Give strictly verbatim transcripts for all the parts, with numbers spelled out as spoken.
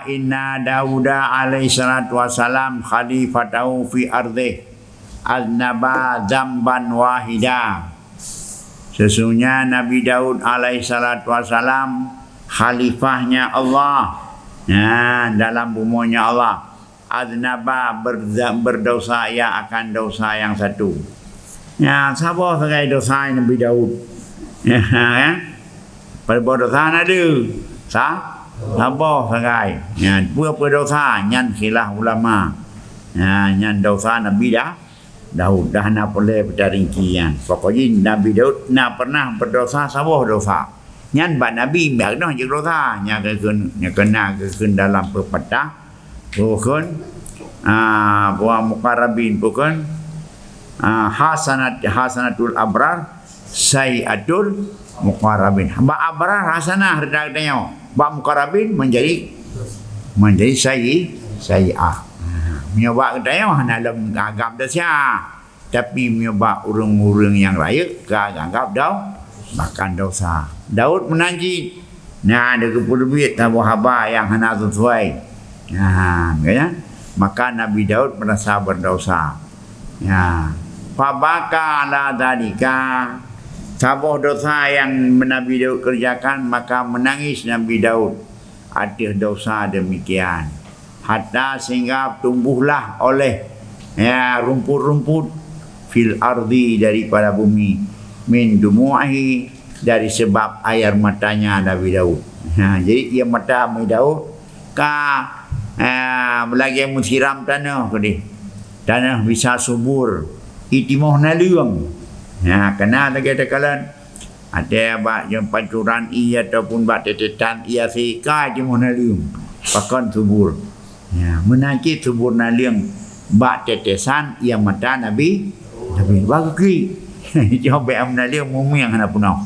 Inna Dauda alaihi salatu wassalam khalifatahu fi ardhih aznaba dzamban wahida. Sesungguhnya Nabi Daud alaihi salatu wassalam khalifahnya Allah, ya, dalam bumonya Allah. Aznaba berda-, berdosa ia akan dosa yang satu. Ya, saboh sagai dosa Nabi Daud. Ya, kan? Peubuet dosa na deuh. Sa-, saboh sagai. Ya, peue-peue dosa nyan khilaf ulama. Ya, nyan dosa Nabi Da-, Daud. Dah na peureulée peuta ringki nyan. Pokok jih Nabi Daud na pernah berdosa saboh dosa. Nyan bak Nabi, bak noh jeuet dosa. Nyang keukeun, nyang keuna keukeun dalam peupatah. Bukon, ah, buah muqarrabin, bukon, ah, hasanat, hasanatul abrar, sayyiatul muqarrabin. Bak abrar hasanah reda geutanyoe. Bak muqarrabin menjadi, menjadi sayyi-, sayyiah. Ah, meunyoe bak geutanyoe hana lom agam desya. Tapi meunyoe bak ureuëng-ureuëng nyang rayeuk ka geuanggab dau-, bahkan dosa. Daud meunan cit, na geupeuteubiet saboh haba nyang hana sisuai. Nah, ya. Maka Nabi Daud merasa berdosa. Ya. Fabaka ala dzalika, saboh dosa nyang Nabi Daud kerjakan, maka menangis Nabi Daud ateueh dosa demikian. Hatta sehingga tumbuhlah oleh, ya, rumput-rumput fil ardi daripada bumi, min dumu'ihi dari sebab air matanya Nabi Daud. Ha, jadi ia mata Nabi Daud ka, ha, lagée meusiram tanoh keudeh. Tanoh bisa subur, itimoh naleueng. Ha, kana lagée takalon Até bak nyang pancuran ié ataupun bak tetesan ié sika jimoh naleueng, pakon subur. Ya, meunan cit subur naleueng bak tetesan ié mata Nabi, Nabi bak geuklik. Cobek naleueng mumiang hana peunoh.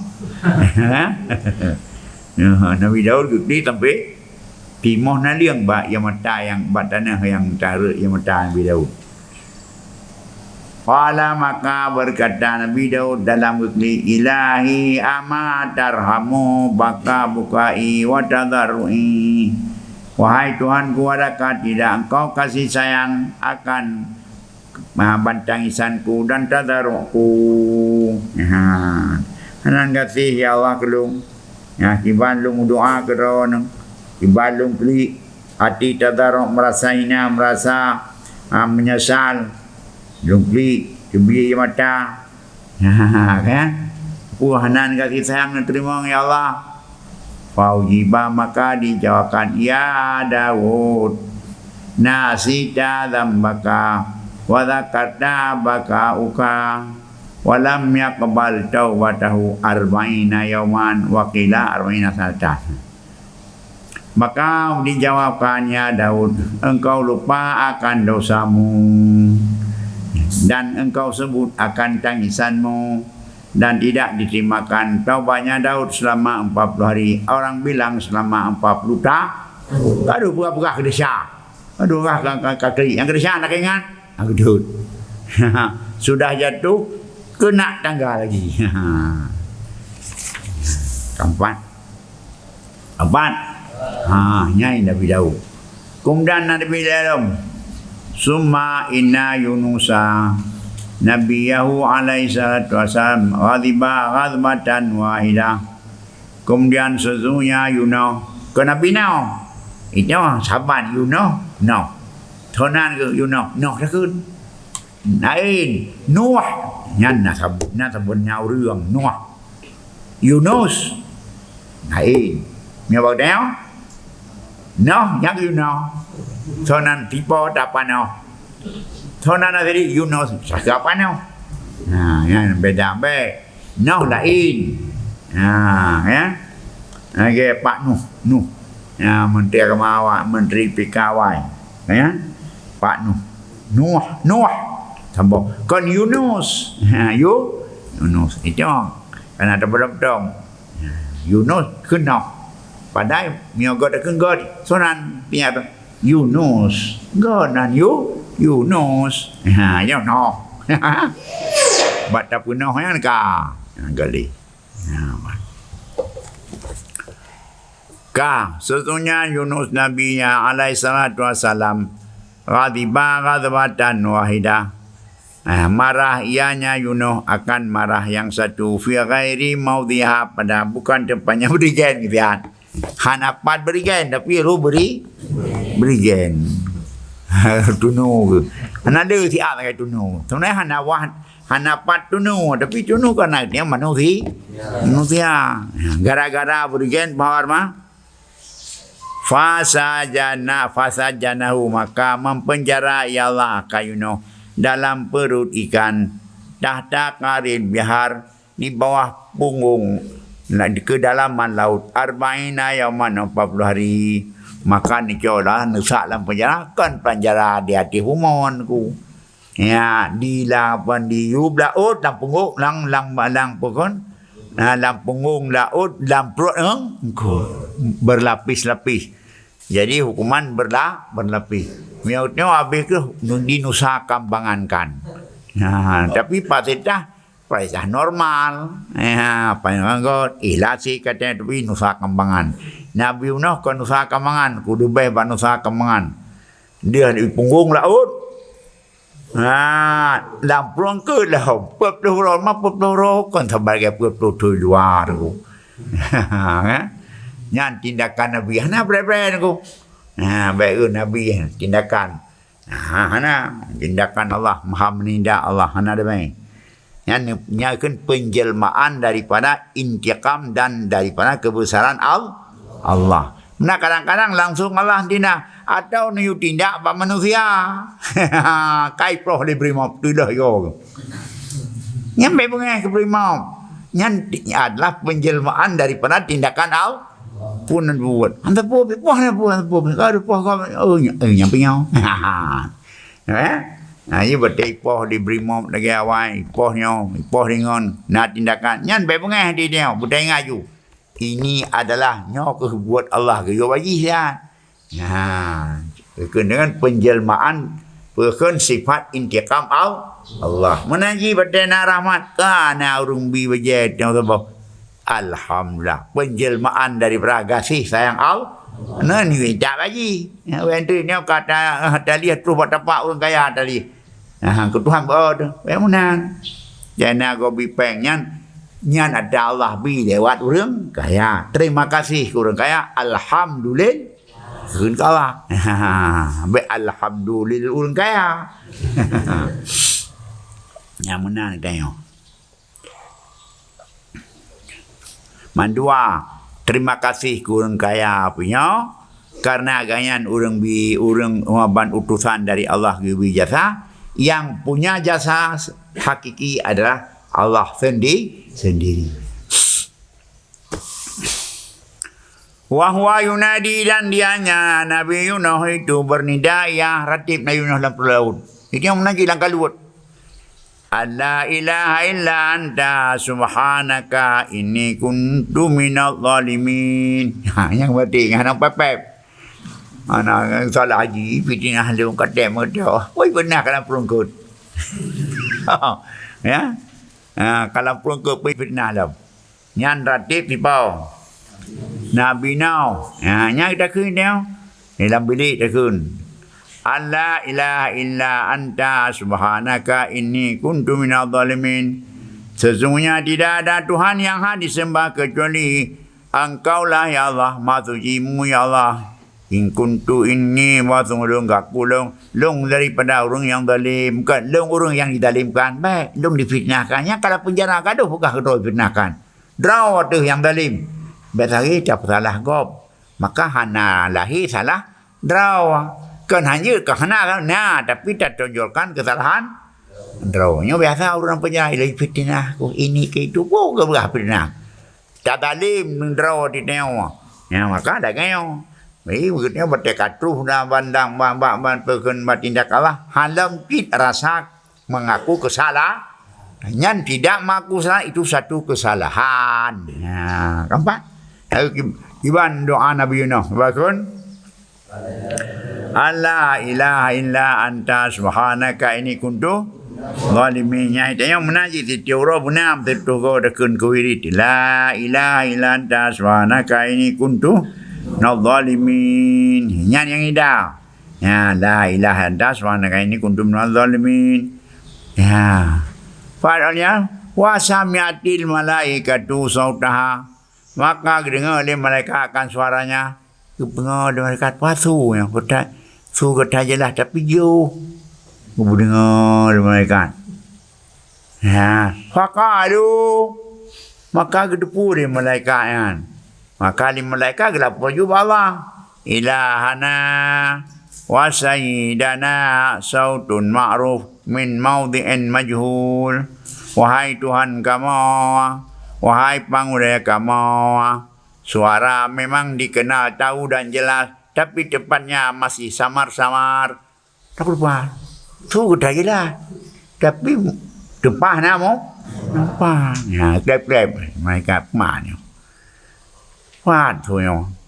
Ya, Nabi Daud geuklik sampai timoh naleueng bak ié mata nyang bak tanoh nyang tarek ié mata Nabi Daud. Qala, maka berkata Nabi Daud dalam geuklik, "Ilahi, ama tarhamu baka bukai wa tadarru'i." Wahai Tuhanku, adakah tidak Engkau kasih sayang akan, ah, bantangisanku dan tadarru'ku? Ha. Hana gaséh, ya Allah, keu lôn. Ya, kiban lôn doa keu Droeneuh, kiban lôn klik, até tadarru' meurasa hina, meurasa, ah, meunyeusal. Lôn klik, teubiet ié mata. Ha, kan? Peue hana gaséh sayang neuteurimong, ya Allah? Faujiba, maka dijawabkan, "Ya Daud, nasita dzambaka wa dzakarta baka'uka, wa lam yaqbal taubatahu arba'ina yauman, wa qila arba'ina sanatan." Maka dijawabkan, "Ya Daud, engkau lupa akan dosamu, dan engkau sebut akan tangisanmu, dan tidak diterimakan taubatnya Daud selama empat puluh hari, orang bilang selama empat puluh ta-," Aduh, peugah-peugah keudesya. Aduh, ka, ka, ka, ka klik. Nyang keudesya hana ingat. Ah, geudeuet. Sudah jatuh, keuneuk tangga lagi. Keempat. Keempat. Ha, nyan Nabi Daud. Kemudian Nabi Daud. Summa inna Yunusa, Nabi Yahu alaihi salatu wassalam, ghadiba ghadbatan wahidah. Kemudian sesungguhnya Yunus, kon Nabi Nuh. Itu saban Yunus, Nuh. Tonan ke Yunus, Nuh takheun. Laén, Nuh. Nyan na sab-, na saban nyan ureuëng, Nuh. Yunus. Laén. Nyoe bak tanyoe? Noh, nyang Yunus. Sonan tipe tapanoh. Sonan asali Yunus, saka panoh. Nah, nyan beda bèk. Noh laén. Nah, ya. Lagèe Pak Nuh, Nuh. Ya, Menteri Agama awak, Menteri P K awai. Ya. Pak Nuh. Nuh, Nuh. Sambung. Kon Yunus. Ha, Yu-, Yunus. Itu. Kan ada beutong-beutong. Yunus keunoh. Padahai meunyoe göt keu göt, sonan piep Yunus. Göt nan Yu-, Yunus. Ha, nyoe noh. Bak tapeunoh nyan ka. Ha, gali. Ha, bah. Ka, sesungguhnya Yunus Nabi nyan alaihi salatu wassalam ghadiba ghadbatan wahidah. Ah, marah ianya Yunus akan marah yang satu, fi ghairi maudhiha, pada bukan tempatnya berigen gitu ya. Hana pat berigen, tapi roh beri, berigen. Tunu ke. Hana ada siat lagi tunu. Sebenarnya hana wah, hana pat tunu, tapi tunu kan artinya manusia. Manusia. Gara-gara berigen bahwa mah Fasajana, fasajanahu, maka mempenjara ia Allah akan Yunus dalam perut ikan, tahta qaril bihar, di bawah punggung, na-, kedalaman laut, arba'ina yauman, empat puluh hari. Maka neucok lah, neusak lam penjara, kan penjara di ateueh bumoe ku. Ya, di lapan di yup laôt, lam punggung, lam, lam, lam punggung. Nah, lam punggung laôt, lam pruet, eh, engko. Berlapis-lapis. Jadi, hukuman berla-, berlapis. Nyoe, nyoe habéh keuh nu-, dinusa kambangankan. Nah, tapi Pak Setah, Pak Setah normal. Ya, apa yang anggot, ikhlas sih katanya, tapi nusa kambangan. Nabi Yunus kon nusa kambangan, kudu beh bak nusa kambangan. Dia di punggung laôt. Ha, lam pruet keuh lom, peuet ploh uroe, ma peuet ploh uroe, kon saban lagèe peuet ploh thôn luwa tu. Kan? Nyan tindakan Nabi, hana brèh-brèh tu. Ha, bèk eu Nabi tindakan. Ha, hana. Tindakan Allah, maha menindak Allah, hana damai. Nyan, nyan kheun penjelmaan daripada intiqam dan daripada kebesaran Al-, Allah. Nah, kadang-kadang langsung Allah tindak, atau neuyue tindak bak manusia. Kai proh lé brimob, tudoh yo. Nyan bèk beungèh keu brimob. Nyan ti-, adalah penjelmaan daripada tindakan Al-, pun buet. Hana peue, poh hana peue, hana peue. Ka ada poh ka, oh, nya-, eh, nyang peunyoe. Eh? Nah, ié beutôi ipoh di brimob lagèe awai, ipoh nyoe, ipoh ringon, na tindakan. Nyan bèk beungèh di nyoe, beutôi ingat ju. Ini adalah nyoe keuh buet Allah geuyue bagi siat. Nah, keu-, dengan penjelmaan peukheun sifat intiqam Al-, Allah. Meunan jih beutôi na rahmat, ka na ureueng bi bajèe teuh saboh. Alhamdulillah, penjelmaan daripada gaséh sayang Allah. Nah, ni tak bagi. Ya, wentri nyoe kata, ah, tali terus bak tapak ureueng kaya tali. Ah, keu Tuhan beu tu. Weh meunan. Jana gobi pèng nyan, nyan ada Allah bi lewat ureueng kaya. Terima kasih keu ureueng kaya. Alhamdulillah. Kheun ka Allah. Bèk alhamdulillah ureueng kaya. Nyang meunan tanyoe. Mandua, terima kasih keu ureueng kaya punya, karena gobnyan ureueng bi-, ureueng ban utusan dari Allah geubri jasa, yang punya jasa hakiki adalah Allah sendi-, sendiri. Wa huwa yunadi, dan dianya Nabi Yunus itu bernida, ya, ratib Nabi Yunus lam laôt. Itu nyang meunajih lam kaluet. "Alla ilaha illa anta subhanaka inni kuntu minadh dhalimin." Ha, nyang penting, hana pepet. Hana salah haji, fitnah lom, katem meudoh. Woi, beuna ka lam peurungkot. Ya. Ha, ka lam peurungkot pih fitnah lom. Nyan ratib sipo? Nabi Nuh. Ha, nyan takheun nyoe. Di lam bilék takheun. "Alla ilaha illa anta subhanaka inni kuntu minadh dhalimin." Sesungguhnya tidak ada Tuhan yang hak disembah kecuali Engkaulah, ya Allah, Maha Suci-Mu, ya Allah. "In kuntu inni", bahwa sungguh lôn, kaku lôn, lôn daripada ureueng nyang zalim, bukan lôn ureueng nyang dizalimkan. Bèk, lôn difitnahkan. Nyang ka lam peunjara, ka deuh peugah keudroe fitnahkan. Droe ateueh nyang zalim. Bèk sagai tapeusalah gob. Maka hana lahé salah droe. Kon hana jeuet, kon hana, na, tapi tatonjolkan keusalahan droe. Nyoe biasa ureueng peunjara lagi fitnah, ku ini ke itu, peue geupeugah fitnah. Tazalim droe di nyoe. Nyan maka lagèe nyoe. Jadi, begitu nyoe, beutôi ka troh na bandang, ban, ban, ban, peukheun, ban tindak Allah, hana lom cit rasa mengaku kesalah-, nyan tidak mengaku salah, itu satu kesalahan. Nah, keempat. Lalu ki-, kiban doa Nabi Yunus, bakun, "Alla ilaha illa anta subhanaka inni kuntu zalimin." Nyang itu nyang meunan jih, tiep uroe beuna, beutôi go takheun keu wirid. "La ilaha illa anta subhanaka inni kuntu minadh dhalimin. Nyan nyang ida. Ya, la ilaha anta subhanaka inni kuntu minadh dhalimin. Ya. Fa'alnya, wa sami'atil malaikatu sautaha. Maka geudeungoe lé malaikat akan suaranya. Geupeungoh lé malaikat, "Peue su nyoe? Geuta-, su geuta jeulaih tapi jiôh." Geupeudeungoe lé malaikat. Ha, faqalu, maka geuteupeue lé malaikat nyan. Maka lé malaikat geulapor ju bak Allah, "Ilahana wa sayyidana, sautun ma'ruf min maudhi'in majhul." Wahai Tuhan kamoe, wahai Pangulèe kamoe, suara memang dikenal tahu dan jelas, tapi tempatnya masih samar-samar. Takot lupa. Su geuta jeulaih. Tapi teupah na mo? Nampak. Ya, klep-klep. Malaikat peumah nyoe. Pat su nyoe.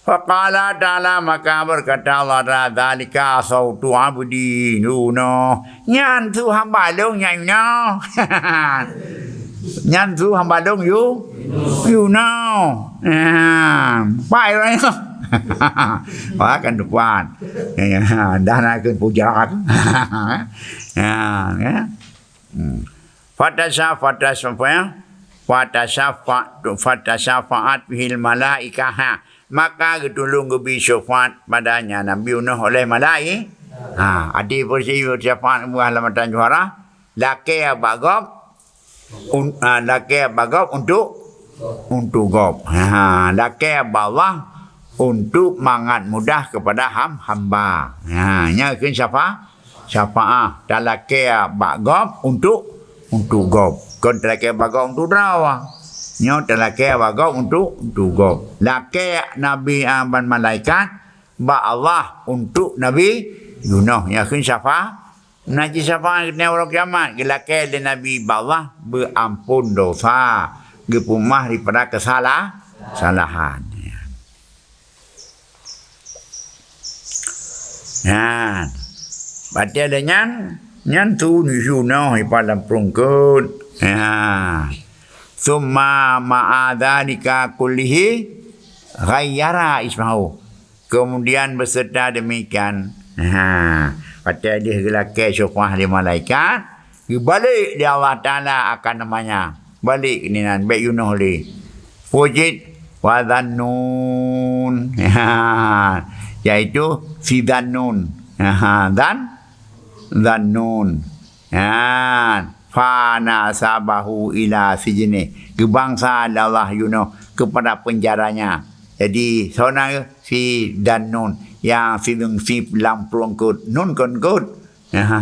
Faqala ta'ala, maka berkata Allah Ta'ala, "Dzalika sautu abdi Yunus." Nyan su hamba lôn nyan Yunus. Nyan su hamba lôn Yu-, Yunus. Ha, pai orang nyoe. Wah, kan depan. Ya, dah nak kena puja. Ya, ya. Hmm. Fatasya-, fatas-, apa ya? Fatasyafa-, fatasyafaat bihil malaikah. Ha. Maka geutulông geubi syafaat padanya Nabi Yunus oleh malai-, ha, adi posisi syafaat buah lam matan juhara, lakée bak gob, un-, ah, lakée bak gob untuk, untuk gob. Ha, lakée bak Allah untuk mangat mudah kepada ham-, hamba. Ha, nyan kheun syafa-, syafaat. Talakée bak gob untuk, untuk gob. Kon talakée bak gob untuk droe. Nyoe talakée bak gob untuk, untuk gob. Lakée Nabi, ah, ban malaikat bak Allah untuk Nabi Yunus. Nyan kheun syafa-, Na cit syafaat keuneuk uroe kiamat, geulakée lé Nabi bak Allah beuamphon dosa, geupeumah daripada keusala-, kesalahan. Nyan. Batée lé nyan, nyan tu Yunus ipat lam pruet eungkôt. Ya. Summa ma'a dzalika kullihi ghayyara ismahu. Kemudian beserta demikian, ha, watée lheueh geulakée syufah lé malaikat, geubalek lé Allah Taala akan namanya. Balek keunan, bék Yunus lé. Peue cit, wa Dzannun. Ha, yaitu si Dzannun. Ha, Dzan-, Dzannun. Ha, fa nasabahu ila sijni. Geubangsa lé Allah Yunus kepada penjaranya. Jadi, soe nan si Dzannun nyang si, si lam pruet eungkôt. Nun kon eungkôt. Ha, ha,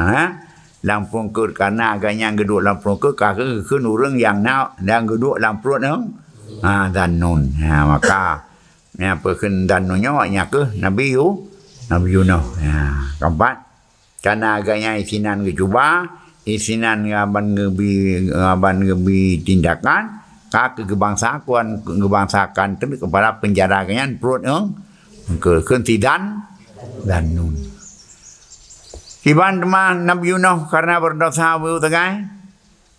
ha. Lam pruet eungkôt, karena gobnyan geuduek lam pruet eungkôt, ka kheun ureuëng nyang na, nyang geuduek lam pruet eung-, ha, Dzannun. Ha, maka, nyang peukheun Dzannun nyoe, nyan keuh Nabi Yu-, Nabi Yunus. Ha, keempat, Karena gobnyan isinan geucuba, isinan ngaban geubi, ngaban geubi tindakan, ka keu geubangsa kon, geubangsakan teuk kepada penjara gobnyan pruet eung-, keu-, kheun si Dzan-, Dzannun. Kiban teuma Nabi Yunus karena berdosa beu tegai.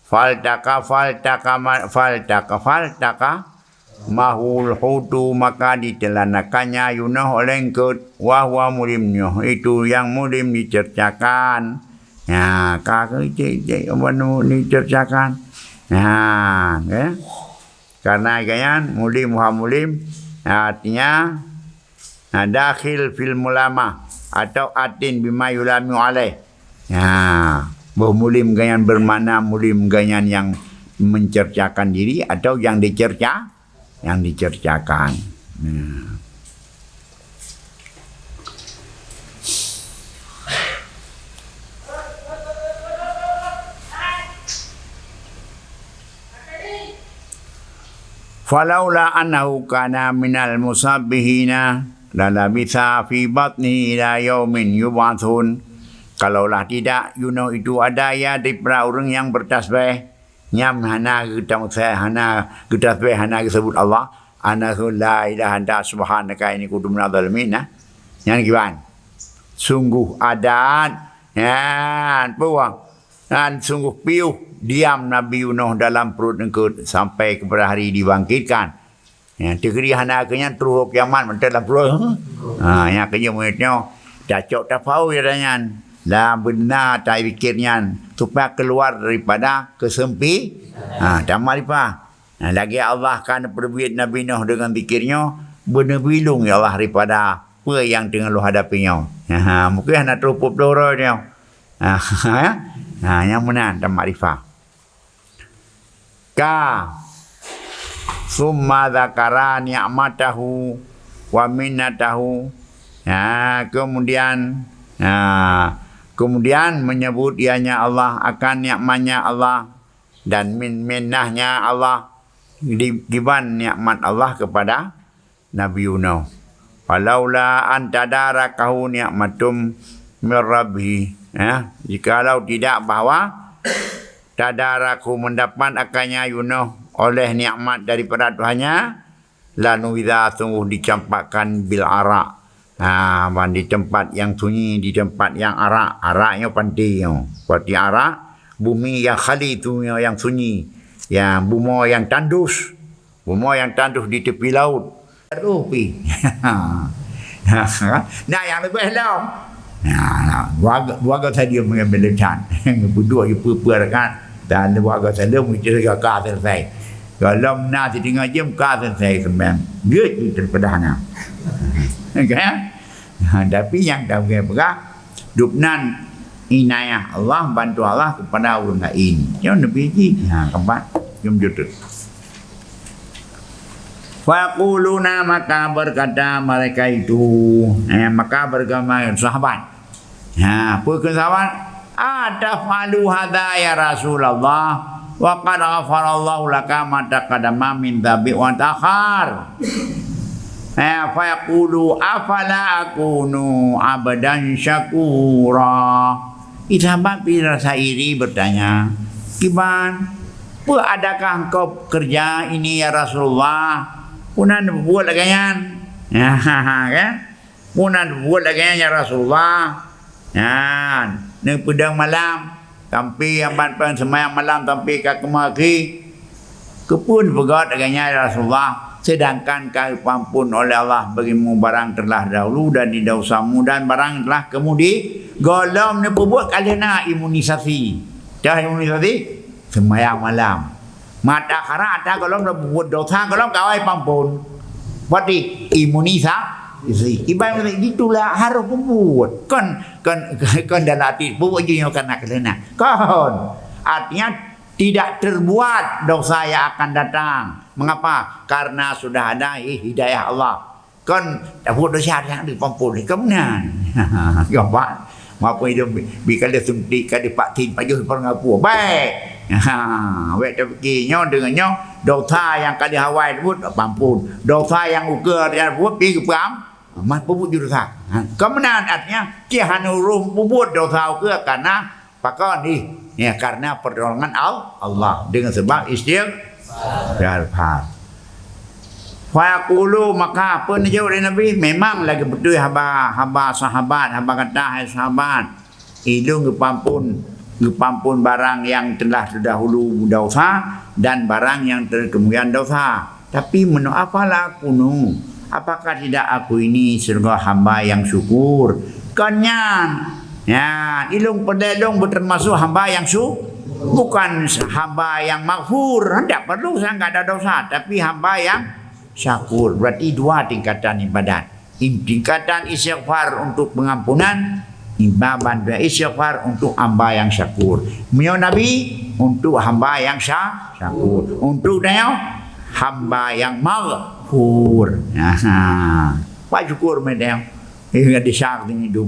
Faltaqa, faltaqa, ma-, faltaqa, faltaqa mahul hutu, maka ditelan akannya Yunus oleh eungkôt, wa huwa mulim, nyoe itu nyang mulim dicercakan. Nah, ka keucék-cék dicercakan. Nah, ya. Karena gobnyan mulim, wa mulim, artinya, nah, dakhil fil mulamah atau atin bima yulami alaih. Ya, boh mulim gobnyan bermakna mulim gobnyan nyang mencercakan diri atau nyang dicerca-, nyang dicercakan. Ya. Falaula annahu kana minal musabbihina, lalabitha fi batnihi ila yaumin yub'atsun. Kalaulah tidak Yunus itu ada ia daripada ureuëng nyang bertasbih, nyang hana geutasbih, hana geutasbih, hana geuseubut Allah, annahu la ilaha anta subhanaka inni kuntu minadh dhalimin, nah. Nyan kiban. Sungguh adat, nyan, peue? Dan sungguh piôh diam Nabi Yunus dalam pruet eungkôt sampai kepada hari dibangkitkan. Ya, teukeudi hana keu nyan troh kiamat mantong lam pruet. Ha, nyang keu nyoe murit nyoe, tacok tapaui ata nyan. Lam beuna tafikir nyan supaya keluar daripada kesempi-, ha, tamarifah. Nah, lagèe Allah ka neupeubiet Nabi Nuh deungon zikir nyoe, beuneubilung ya Allah daripada peue nyang teungoh lôn hadapi nyoe. Ha, mungken hana troh peuet ploh uroe nyoe. Ha, ha, nyang meunan tamarifah. Ka. Summa dzakara ni'matahu wa minnatahu. Ya, kemudian, ya, kemudian menyebut ianya Allah akan nikmatnya Allah dan min-, minnahnya Allah, di-, diban nikmat Allah kepada Nabi Yunus. "Falaula an tadarakahu ni'matum mir rabbih." Ya, jikalau tidak bahwa tadarakahu, mendapat akannya Yunus oleh nikmat daripada Tuhannya, lanubidza, sungguh dicampakkan, bil ara. Ha, ban di tempat yang sunyi, di tempat yang arak. Arak nyoe panti nyoe. Panti arak, bumi yang khali tu nyoe yang sunyi. Ya, bumoe yang tandus. Bumoe nyang tandus di tepi laut. Rupi. Nah, nyang leubeh lom. Nah, nah, dua, dua go stadium ngon Milan. Geupeudua ju peue-peue rakan. Dan dua go stadium meucue ka selesai. Golom na siteungoh jeuem ka selesai seumayang. Jeuet ju teupeudahna. Kan? Ha, tapi nyang ka peugah, dubnan inayah Allah, bantu Allah kepada ureueng laén. Nyoe Nabi jih. Ha, keempat. Jom jutut. Fayaquluna, maka berkata mereka itu, eh, maka bergema sahabat. Ha, peue kheun sahabat? "Ataf'alu hadza ya Rasulullah, wa qad ghafarallahu laka ma taqaddama min dzambi wa ta'akhkhar." Eh, fayaqulu, "Afala akunu abdan syakura?" Sahabat pih rasa iri bertanya, "Kiban, peue adakah engkau kerja ini ya Rasulullah? Peue na neubuet lagèe nyan?" Ya, kan? "Peue na neubuet lagèe nyan ya Rasulullah?" Nyan, neupeudong malam, sampai aban peuseumbahyang malam sampai ka keumah khi. "Keupeue neupeugah lagèe nyan ya Rasulullah, sedangkan ka geupeuampon oleh Allah bagimu barang telah dahulu dan di dosamu dan barang telah keumudi?" Golom neupeubuet ka lheueh na imunisasi. Dah imunisasi, seumbahyang malam. Mata kharat ata golom dah peubuet dosa, golom ka awai peuampon. Berarti imunisa-, isi. Iban itulah harus peubuet. Kon, kon, kon dalam hati peubuet jih nyoe karena keuleunan. Kon. Artinya tidak terbuat dosa yang akan datang. Mengapa? Karena sudah ada hi-, hidayah Allah. Kon tabuet desya nyang dipeuampon lé kamoe nyan. Gampang. Maupun idong bi, bi ka lheueh suntik, ka lheueh vaksin, pajoh peureungapu. Baik. Ha, wék tapike nyoe deungon nyoe, dosa nyang ka lheueh awai tabuet, peuampon. Dosa nyang ukeue nyang tabuet, pi geupeuam-, mah peubuet ju dosa. Ha, kamoe nyan artinya, cit hana ureueng peubuet dosa ukeue karena Pakon ih? Ya, karena pertolongan Al-, Allah. Dengan sebab istighfar. Fayaqulu, maka apa neujaweueb lé Nabi? Memang lagèe beutôi haba, haba sahabat, haba gata hai sahabat. Ilôn geupeuampon, geupeuampon barang nyang teulah terdahulu dosa dan barang nyang ter-, kemudian dosa. Tapi meunoe, "Afala akunu, apakah tidak aku ini sebagai hamba yang syukur?" Kon nyan. Ya, ilôn peureulèe lôn beuteurmasuk hamba yang syu-, bukan hamba yang maghfur, tidak perlu sangat ada dosa, tapi hamba yang syakur. Berarti dua tingkatan ibadat. Im-, tingkatan istighfar untuk pengampunan, ibaban doa istighfar untuk hamba yang syakur. Meunyoe Nabi untuk hamba yang sya-, syakur. Untuk tanyoe hamba yang maghfur. Nah, ha. Pak syukur meutanyoe. Eh, ada syak ni tu.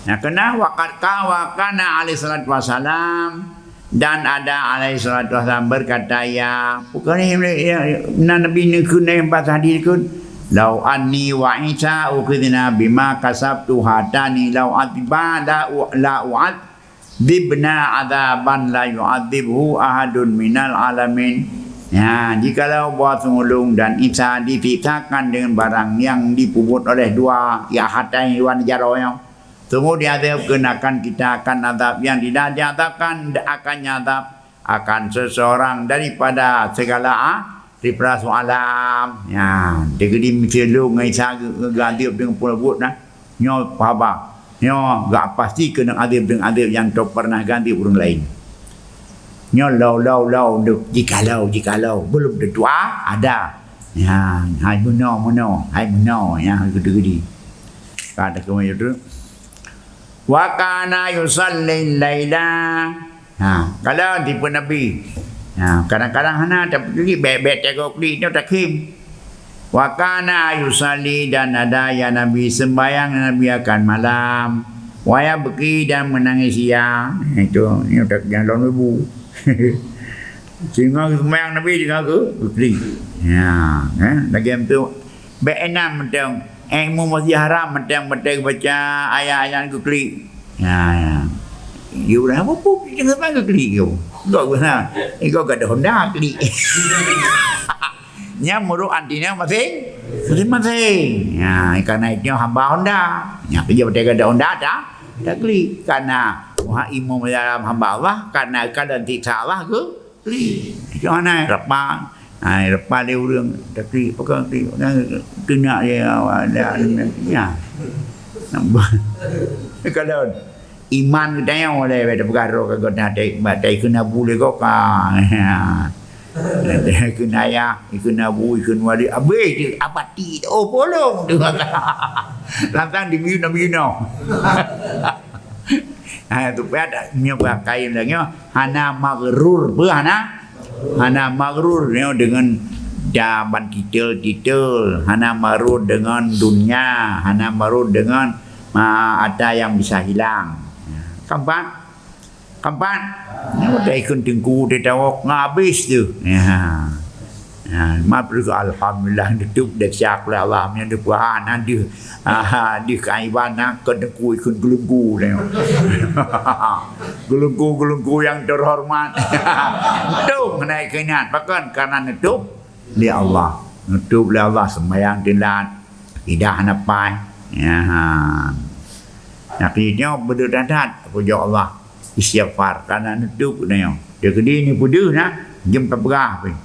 Nah, kena waqad ka-, wa kana alaihi salatu wassalam, dan ada alaihi salatu wassalam berkata, ya, bukan ya, ya, na Nabi neukheun, na nyang bahasa hadis neukheun, "Lau anni wa Isa ukhidna bima kasabtu hatani lau adziba la u-, la u'adzibna adzaban la yu'adzibhu ahadun minal alamin." Ya, jikalau bahwa ulôn dan Isa disiksakan dengan barang yang dipubuet oleh dua, ya, hatai wan jaroe nyoe, sungguh diazab keunakan kita akan azab yang tidak diazabkan akannya azab akan seseorang daripada segala, ah, daripada soalam. Ya, dikeudi miseue lôn ngon Isa geu-, geuadeueb deungon peue buet na. Nyoe haba. Nyoe gak pasti keuneuk adeueb deungon adeueb nyang teuh pernah geuadeueb ureuëng laén. Nyoe lau, lau, lau, deuek, jikalau, jikalau, belum tentu, ah, ada. Ya, hai meunoe, meunoe, hai meunoe, ya, geudu-gudi. Ka takheun tu. Wa kana yusalli laila. Ha, kalau tipe Nabi. Ha, kadang-kadang hana, tapi bèk-bèk teugok klik nyoe takhém. Wa kana yusalli, dan ada ya Nabi sembahyang Nabi akan malam. Wa yabki, dan menangis ia. Itu, ni utak jangan lawan ibu. Singoh sembahyang Nabi singoh ke klik. Ya, eh, lagi tu. Bèk enam mantong. Eh, mu masjid haram mantong, mantong baca ayat-ayat keu klik. Ya, ya. Ya, ureuëng apa pun, jangan sampai keu klik keu. Enggak guna. Iko gak ada Honda klik. Nya muruk antina masing, masing-masing. Ya, karena itu hamba Honda. Ya, kerja betul ada Honda dah, dah klik. Karena wah imum dalam hamba Allah, karena keadaan siksa Allah ke, klik. Itu anai, lepas. Hai, lepas lé ureuëng, tapi pegang ti, pegang keunak dia, awak dah, ya. Nampak? Kalau iman geutanyoe lé, bèk tapeugah droe ka geutanyoe tai, bak tai keunan bu lé gob ka. Ya. Tai keunan ayah, ikeunan bu, ikeunan wali, abéh tu, abati, oh, polong tu. Lantang di miyunoe-miyunoe. Ha, tu payah tak? Nyoe payah kain lagèe nyoe. Hana maghrur. Peue hana? Hana maghrur nyoe deungon jaban titel-titel. Hana maghrur deungon dunia. Hana maghrur deungon, ma, harta yang bisa hilang. Keempat. Keempat. Nyoe udah ikun teungku teuh tawok ngabis tu. Ya. Ha, ma peue, alhamdulillah, neutôb desya lé Allah, meunyoe neupeuhah na deuh, ha, deuh keuaiban na, keu teungku ikun geulungku nyoe. Geulungku-geulungku nyang teuhoreumat. Neutôb hana ikeuingat, pakon? Karena neutôb lé Allah. Neutôb lé Allah, seumayang teulat, akidah hana paih. Ya. Nyan nyoe beudôh that-that, peujok Allah. Istighfar, karena neutôb nyoe. Teukeudi neupeudeuh na, jeuem tapeugah pih.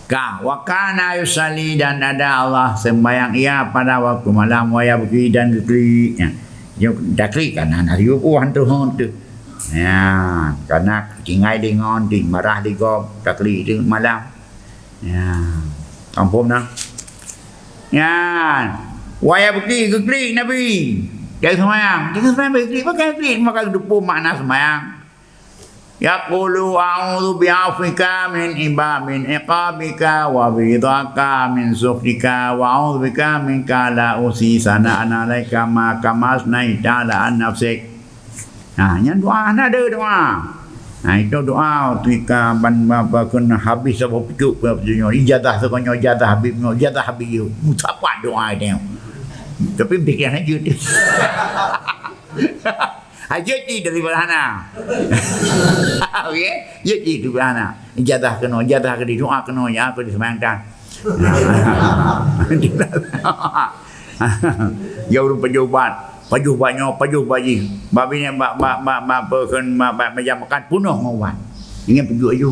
Ka, wa kana yusalli, dan ada Allah sembahyang ia pada waktu malam, wa yabki, dan geuklik. Ya. Jeuem taklik karena na riweuh hantu-hantu. Ya, karena tinggai deungon, marah lé gob, taklik itu malam. Ya. Kampung na. Ya. Wa yabki, geuklik Nabi. Dari sembahyang. Dari sembahyang geuklik. Pakon geuklik? Maka geuteupeue makna sembahyang. Yaqulu, "A'udzu bi'afwika min iba-, min iqabika, wa biridhaka min sukhtika, wa a'udzu bika minka, la uhsi sana'an 'alaika ma kama asnaita 'ala nafsik." Nah, nyan doa, hana ada doa. Nah, itu doa ketika ban, ba, ba, kena habis saboh pucuk, ba, pucuk nyoe. Ijazah seukon nyoe, ijazah Habib nyoe, ijazah Habib nyoe. Musapat doa itu. Tapi pikiran hajat. Hajat ni daripada hana. Okey? Hajat ni daripada hana. Ijazah keunoe, ijazah keu di doa keunoe, ya, keu di seumbahyang tan. Ya, ureuëng pajoh ubat. Pajoh ubat nyoe, pajoh ubat jih. Bak binéh, bak, bak, bak, bak, peue kheun, bak, bak meja makan, peunoh ngon ubat. Ingat pajoh aju.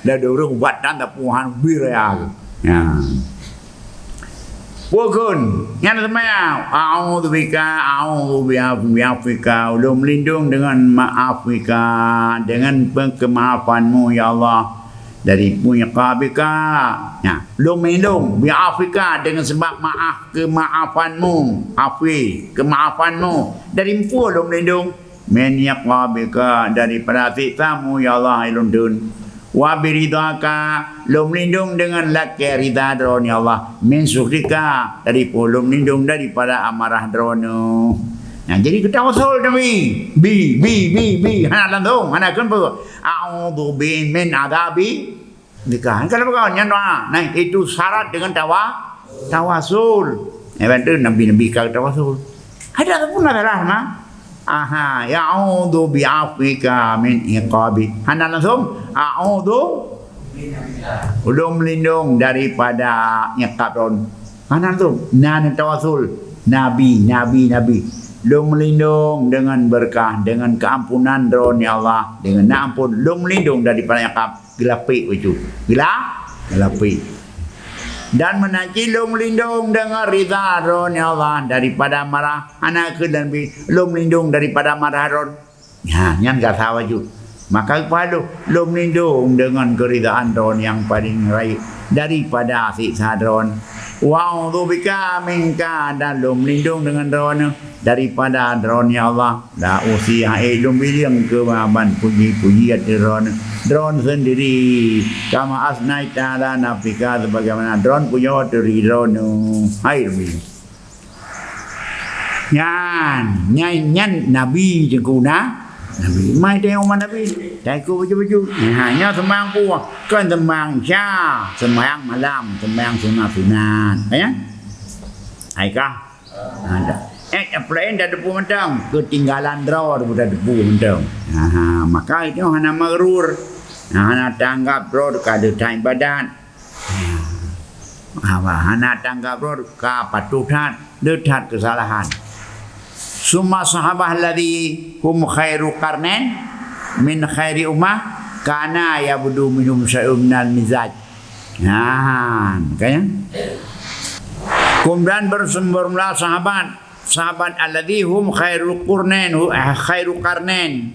Dah ada ureuëng ubat tan, tapi han bir ya. Ya. Peue kheun, nyan seumaya, "A'udzu bika, a'udzu bi af-, bi afwika." Ulôn meulindong deungon maafika, deungon pe-, keumaafanmu, ya Allah. Dari iqabika. Nyan, lôn meulindong, bi afwika, deungon sabab maaf keumaafanmu, afwi, keumaafanmu. Dari peue lôn meulindong? Min iqabika, daripada siksamu, ya Allah, hai lôn dun. Wa biridhaka, lôn meulindong deungon lakée ridha Droeneuh, ya Allah. Min sukhtika, dari peue lôn meulindong daripada amarah Droeneuh. Nah, jadi geutawasul Nabi. Bi, bi, bi, bi. Hana langsung, hana kheun peue. A'udzu bi min adzabi Nikah. Kan apa kawan? Nyan doa. Nah, itu syarat dengan tawa-, tawasul. Ya, kan tu nabi-nabi ka tawasul. Ada pun ada lah, mah. Aha, ya'udzu bi'afwika min iqabi. Hana langsung, a'udzu. Ulôn meulindong daripada iqab Droeneuh. Hana langsung. Nah, tawasul. Nabi, nabi, nabi. Lôn meulindong deungon beureukat, deungon keuampunan Droeneuh ya Allah, deungon na amphon, lôn meulindong daripada nyang ka geulapék bacut. Geula-, geulapék. Dan meunan cit lôn meulindong deungon ridha Droeneuh ya Allah daripada marah, hana keuh lôn bi-, lôn meulindong daripada marah Droeneuh. Ha, nyan gata wajéb. Maka geupajoh, lôn meulindong deungon keuridaan Droeneuh nyang paleng rayeuk daripada siksa Droeneuh. Wa a'udzubika minka, dan lôn meulindong deungon Droeneuh daripada Droeneuh ya Allah. La uhsi, han ék lôn bilang keu ban puji-puji ateueh Droeneuh, Droeneuh sendiri. Kama asnaita ala nafsika, sebagaimana Droeneuh pujoe ateueh diri Droeneuh. Hai Rabbi. Nyan, nyan, nyan Nabi Teungku na. Nabi. Mai teuh umat Nabi. Teuku baju-baju. Ha, nyan seumayang puah. Kon seumayang Isya. Seumayang malam. Seumayang sunat-sunat. Ya? Hai kah? Ha, dah. Eh, apa lain dah teupeu mantong. Keutinggalan droe dah teupeu mantong. Ha, ha, maka itu hana maghrur. Ha, hana tanggap droe ka deuh that ibadat. Haba hana tanggap rot ka patuh that, le that keusalahan. Summa sahabah alladzi hum khairu qarnain min khairi ummah kana yabdu minhum syai'un minal mizaj. Nah, makanya. Kemudian bersumber mula sahabat, sahabat alladzi hum khairu qarnain, hu-, eh, khairu qarnain.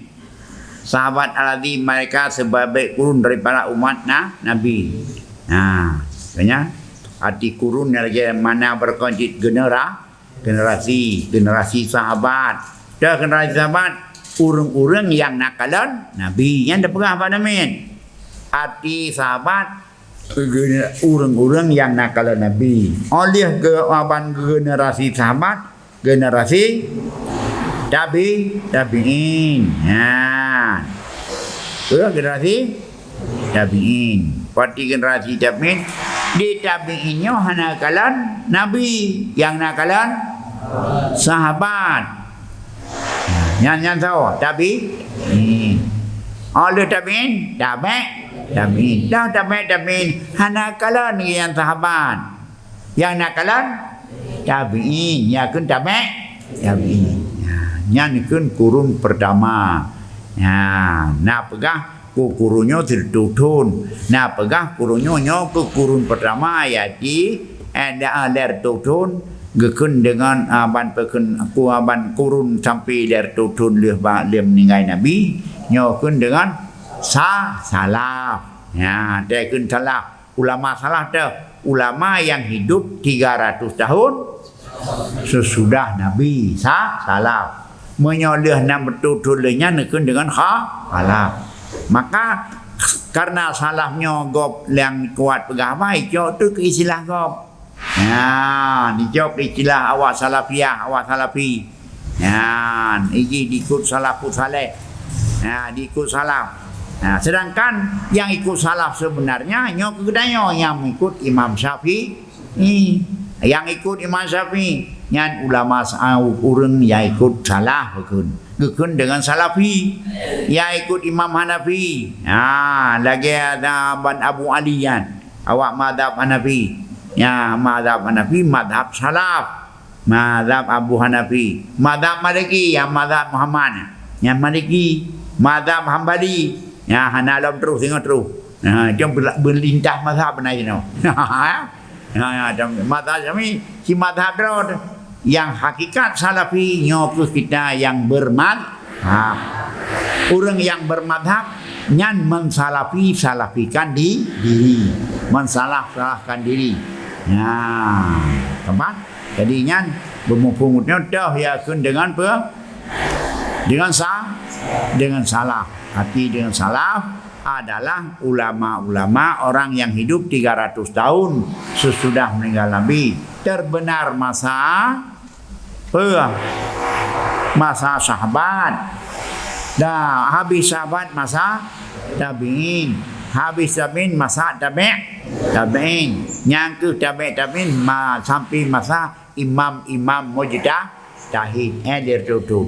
Sahabat alladzi mereka sebaik-baik kurun daripada umat na-, Nabi. Nah, makanya arti kurun nyan lagèe makna beureukoh cit genera-, generasi, generasi sahabat. Dah generasi sahabat, ureueng-ureueng nyang na kalon Nabi. Nyan teupeugah bak namiet. Arti sahabat, ureueng-ureueng nyang na kalon Nabi. Óh lheueh geuaban generasi sahabat, generasi tabi-, tabi'in. Ha. Ke generasi tabi'in. Berarti generasi tabi'in, di tabi'in nyoe hana kalon Nabi, nyang na kalon sahabat. Nyan, nyan soe? Tabi'in. Óh lheueh tabi'in, tabi', tabi'in. Dah tabi', tabi'in, hana kalon nyang sahabat. Nyang na kalon tabi'in, nyang kheun tabi', tabi'in. Nyan, nyan kheun kurun pertama. Nyan, na peugah keu kurun nyoe sireutôh thon. Na peugah kurun nyoe, nyoe keu kurun pertama, yaitu, eh, da-, lhèe reutôh thon, geukheun deungon, ah, ban peukheun, ku, ah, ban kurun sampai lhèe reutôh thon lheueh ba-, lheueh meuninggai Nabi, nyoe kheun deungon sa-, salaf. Nyan, teuh kheun salaf. Ulama salaf teuh, ulama nyang hidup tiga ratus tahun sesudah Nabi sa-, salaf. Meunyoe lheueh nam reutôh thon lheueh nyan neukheun deungon kha-, khalaf. Maka, karena salaf nyoe gob nyang kuat peugah haba, icok teuh keu istilah gob. Nyan, icok istilah awak salafiyah, awak salafi. Nyan, iji diikut salafus saleh. Nah, diikut salaf. Nah, sedangkan nyang ikut salaf sebenarnya nyoe keu geutanyoe nyang ikut Imam Syafi'i. Nyang ikut Imam Syafi'i nyan ulama sa-, ureueng nyang ikut salaf geukheun. Geukheun deungon salafi. Nyang ikut Imam Hanafi. Ha, lagèe sahabat Abu Ali nyan. Awak mazhab Hanafi. Nya, mazhab Hanafi, mazhab salaf. Mazhab Abu Hanafi. Mazhab Maliki, ya, mazhab Muhammad. Nya, Maliki. Mazhab Hambali. Nya, hana lom terus, singoh terus. Ha, jom bela-, beulintah mazhab na inoe. Ha, ya, dan mazhab kami, si mazhab droe. Nyang hakikat salafi nyoe keuh kita nyang bermazhab. Ureueng nyang bermazhab nyan mensalafi-salafikan di-, diri, mensalah-salahkan diri. Nah, tepat? Jadi nyan beumuphom nyoe teuh ya kheun deungon pe-, deungon sa-, deungon salaf. Arti deungon salaf, adalah ulama-ulama orang yang hidup tiga ratus tahun sesudah meninggal Nabi. Terbenar masa, peue? Masa sahabat. Dah habis sahabat masa tabi'in. Habis tabi'in masa tabi', tabi'in. Nyang keuh tabi' tabi'in ma-, sampai masa imam-imam mujta-, tahid, eh, lhèe reutôh thon.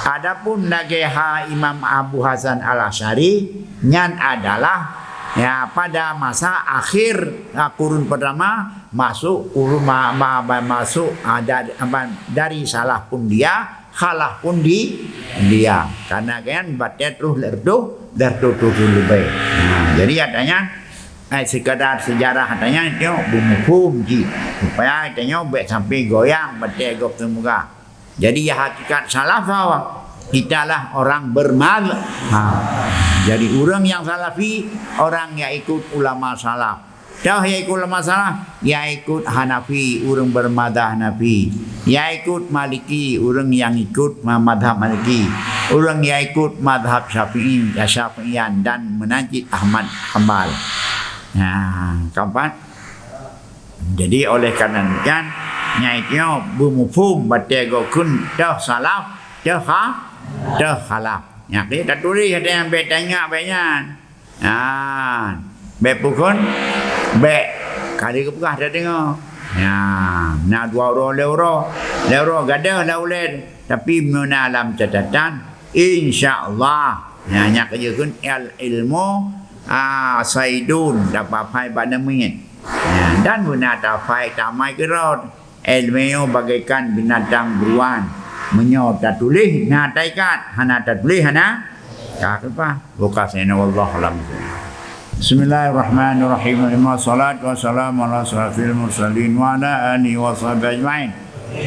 Adapun lagèe ha Imam Abu Hasan Al-Asy'ari, nyan adalah Ya, pada masa akhir, ah, kurun pertama, masuk kurun ma-, ma-, ma-, masuk, ah, dari, apa, dari salaf pun dia, khalaf pun di-, dia. Karena kan batée troh lheueh reutôh, lheueh reutôh thôn leubeh. Nah, jadi katanya, eh, sekadar sejarah katanya itu beumuphom cit. Supaya katanya bék sampai goyang batée gob teuh muka. Jadi, ya, hakikat salaf apa? Kitalah orang bermazhab. Ha. Jadi, ureuëng nyang salafi, orang nyang ikut ulama salaf. Toh nyang ikut ulama salaf, nyang ikut Hanafi, ureuëng bermazhab Hanafi. Nyang ikut Maliki, ureuëng nyang ikut ma-, mazhab Maliki. Ureuëng nyang ikut mazhab Syafi'i, Syafi'ian dan meunan cit Ahmad Hambal. Nah, keempat. Jadi, oleh karena nyan, nyan itu beumuphom batée gob kheun toh salaf, toh kha-, toh khalaf. Nyan keuh tatuléh, ada nyang bék tanyong bék nyan. Nah, bék pukon, bék kali geupeugah tadeungoe. Nah, na dua uroe, lhée uroe, lhée uroe gadôh lam ulée, tapi meuna lam catatan, insya Allah. Nah, nyan keuh jeuet kheun al ilmu, ah, saidun, dapat pai bak neumit. Nah, dan beuna tapai tamai keudroe. Ilmu bagaikan binatang buruan. Meunyoe tatuléh, na taikat. Hana tatuléh, hana ka keupah. Buka sena, wallahu a'lam. Bismillahirrahmanirrahim. Wassalatu wassalamu ala asyrafil mursalin wa ala alihi wa sahbihi ajma'in.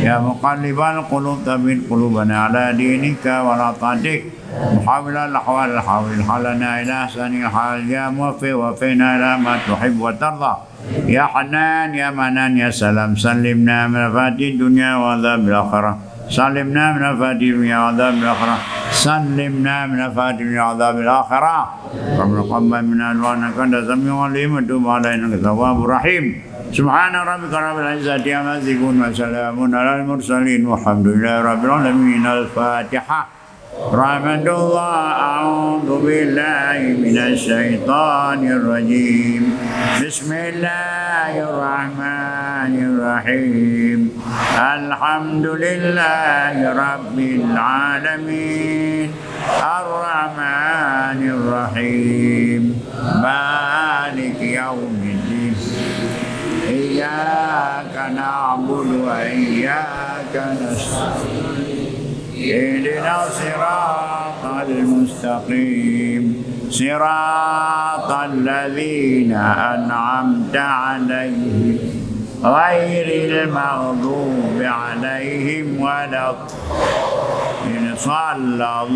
Ya muqallibal qulub, tsabbit qulubana ala dinika wa ala ta'atik. Muhawwilal ahwal, hawwil halana ila ahsanil hal. Ya muwaffiq, waffiqna ila ma tuhibbu wa tarda. Ya Hannan, ya Manan, ya Salam, salimna min afatid dunya wa adzabil akhirah. Salimna min afatid dunya wa adzabil akhirah. Salimna min afatid dunya wa adzabil akhirah. Rabbana taqabbal minna innaka antas samiul alim wa tub alaina innaka tawwabur rahim. Subhana rabbika rabbil izzati amma yasifun wa salamun alal mursalin walhamdulillahi rabbil alamin. Al-Fatihah. Rahmatullah, a'udzu billahi minasy syaithanir rajim. Bismillahirrahmanirrahim. Alhamdulillahi rabbil alamin. Arrahmanirrahim. Maliki yaumiddin. Iyyaka na'budu wa iyyaka nasta'in. Ihdinas siratal mustaqim. Siratal ladzina an'amta 'alaihim. Ghairil maghdubi 'alaihim walad Sallallahu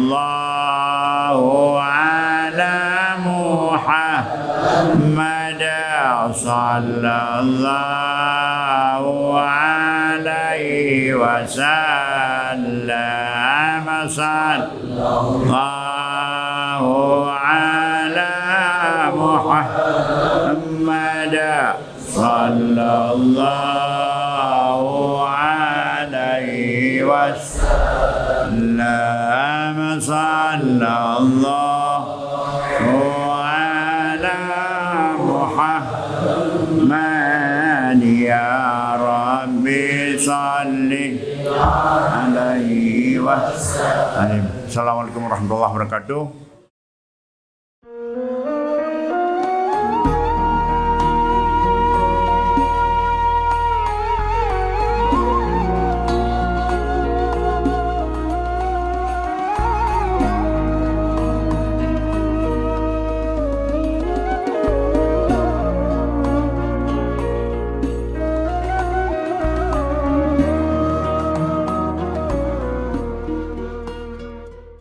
ala Muhammad, sallallahu alaihi wasallam, sallallahu ala Muhammad. Sallallahu alaihi wasallam. Sallallahu ala Muhammad. Ya Rabbi, salli alaihi wasallam. Assalamualaikum warahmatullahi wabarakatuh.